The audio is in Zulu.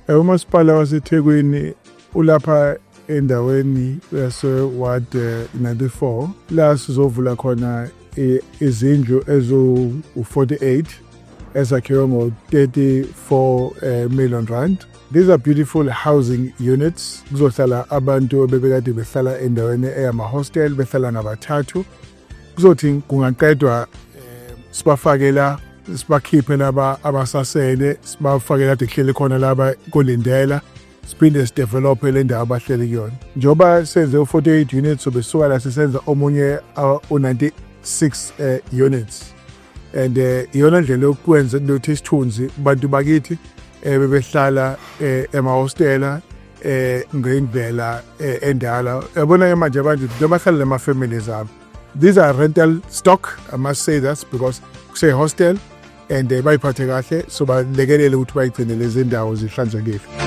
Umasipala waseThekwini ulapha endaweni yase-Ward 94, la sizovula khona izindlu eziwu-48 ezakhiwe ngo-34 million rand. These are beautiful housing units. Kuzohlala abantu ebebekade behlala endaweni eyama-hostel, behlala ngabathathu. Kuzothi kungaqedwa sibafakela, sibakhiphe laba abasasele, sibafake kade kuhleli khona laba kolindela, siphinde sidevelophe le ndawo abahleli kuyona. Njengoba senze u-48 units, sobe sisuka la sisenza omunye u-96 units, and iyona ndlela yokwenza ukuthi isithunzi kubantu bakithi bebehlala emahostela ngendlela endala. Yabona ke manje abantu njengoba bahlala nama-families abo. These are rental stock, I must say that, because kuse-hostel and bayiphathe kahle, so balekelele ukuthi bayigcine lezi ndawo zihlanzekile.